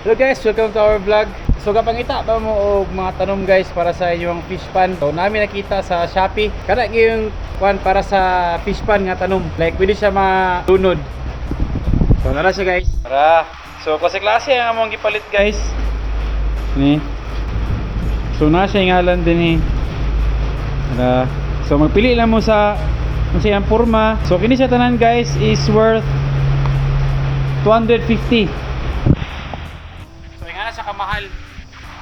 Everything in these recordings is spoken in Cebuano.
Hello guys, welcome to our vlog. So kapangita pa mo og mga tanom guys para sa inyong fish pan. So namin nakita sa Shopee. Kana yung kwan para sa fish pan nga tanom. Like pwede siya malunod. So nara siya guys. Tara. So klase-klase ang among gipalit guys. Ni. So na siya yung ngalan din eh. Tara. So magpili lang mo sa kung sa iyang forma. So kini siya tanan guys is worth 250. So nga na siya kamahal.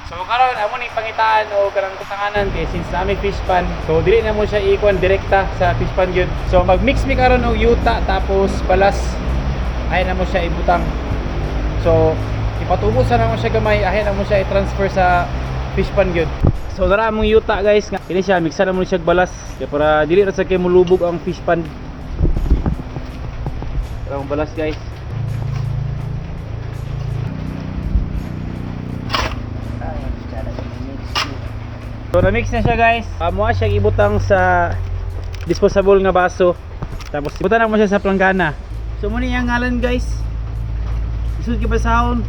So karon amo ni pangitaan o karang kutanganan kay since nami fish pan. So dili na mo siya ikuan direkta sa fish pan gyud. So mag-mix mi karon og yuta tapos balas ay na mo siya ibutang. So ipatubo sa na mo siya gamay, ahay na mo siya i-transfer sa fish pan gyud. So dara among yuta guys, nga kini siya mixan na mo siya og balas kay para dili ra sa kay mulubog ang fish pan. Dara among balas guys. So na-mix na siya guys. Amo siya ibutang sa disposable nga baso. Tapos ibutang na mo siya sa planggana. So mo ni ang ngalan guys. Isud kay basahon.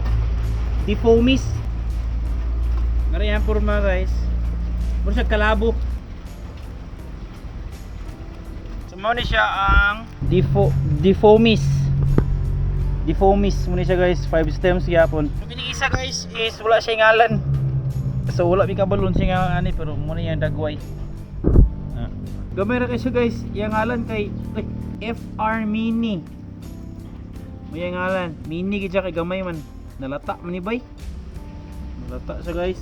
Defomis. Ngari ang porma guys. Mo siya kalabo. So mo ni siya ang defomis. Defomis mo ni siya guys, 5 stems gyapon. So kining isa guys is wala siya ngalan. So wala mi kabalon siya nga ani pero mo na yang dagway. Ah. Gamay ra kay siya guys, iyang ngalan kay ay, FR Mini. Mo iyang ngalan, Mini gid siya kay gamay man. Nalata man ni bay. Nalata siya guys.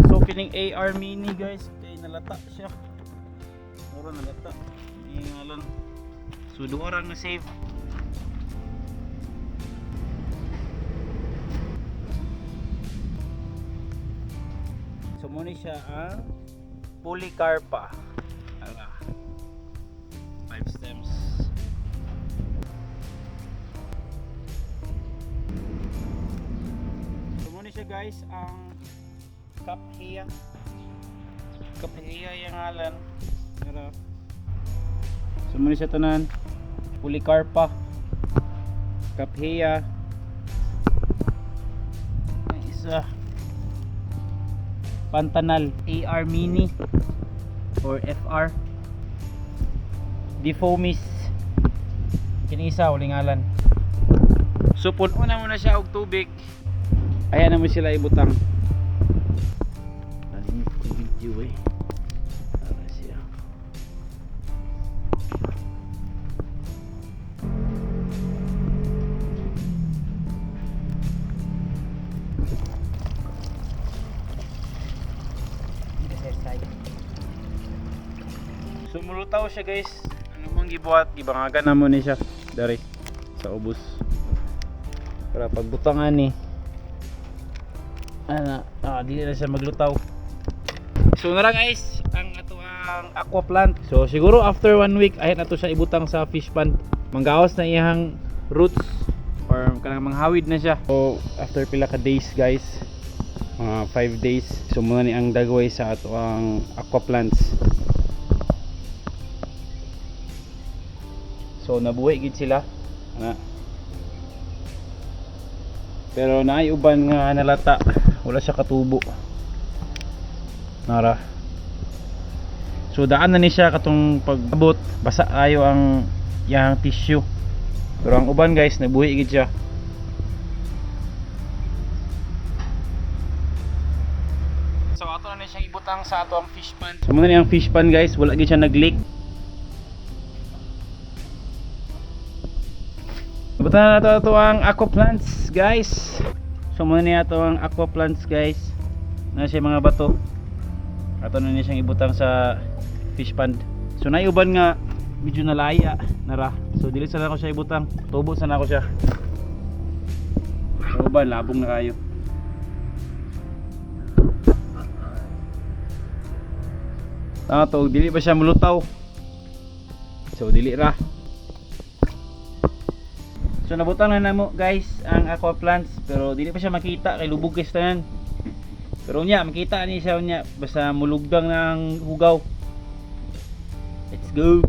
So kining AR Mini guys kay nalata siya. Mura nalata. Iyang ngalan. So duha ra nga save. So muna siya ang Polycarpa. Ala. Five stems. So muna siya guys ang Kaphia. Kaphia yung ngalan. Pero so muna siya tanan. Polycarpa. Kaphia. Ang isa. Pantanal AR Mini or FR Defomis kini isa uling ngalan. So puno na muna siya og tubig, ayan na mo sila ibutang. Nalimit ko video eh. Ara siya. So mulutaw siya guys. Ano mong gibuhat, gibangagan na mo ni siya dari sa ubos. Para pagbutangan ni ana, dili na siya maglutaw. So nara guys, ang ato ang aqua plant. So siguro after one week ayun na to siya ibutang sa fish pond. Manggawas na iyang roots or kanang manghawid na siya. So after pila ka days guys, mga 5 days, so muna ni ang dagway sa ato ang aqua plants. So nabuhi gid sila. Ana. Pero naay uban nga nalata, wala siya katubo. Nara. So daan na ni siya katong pag-abot, basa ayo ang iyang tissue. Pero ang uban guys, nabuhi gid siya. So ato na ni siyang ibutang sa ato ang fish pan. So muna ni ang fish pan guys, wala gid siya nag-leak. Butan na nato ato ang aqua plants guys. So muna niya ato ang aqua plants guys. Na siya mga bato. Ato na niya siyang ibutang sa fish pond. So naiuban nga medyo nalaya nara. So dili sana ko siya ibutang. Tubo sana ko siya. So uban labong na kayo. Tama to, dili pa siya mulutaw. So dili ra. So nabutang na namo guys ang aqua plants pero dili pa siya makita kay lubog kay tanan. Pero unya makita ni siya unya basta mulugdang ng hugaw. Let's go.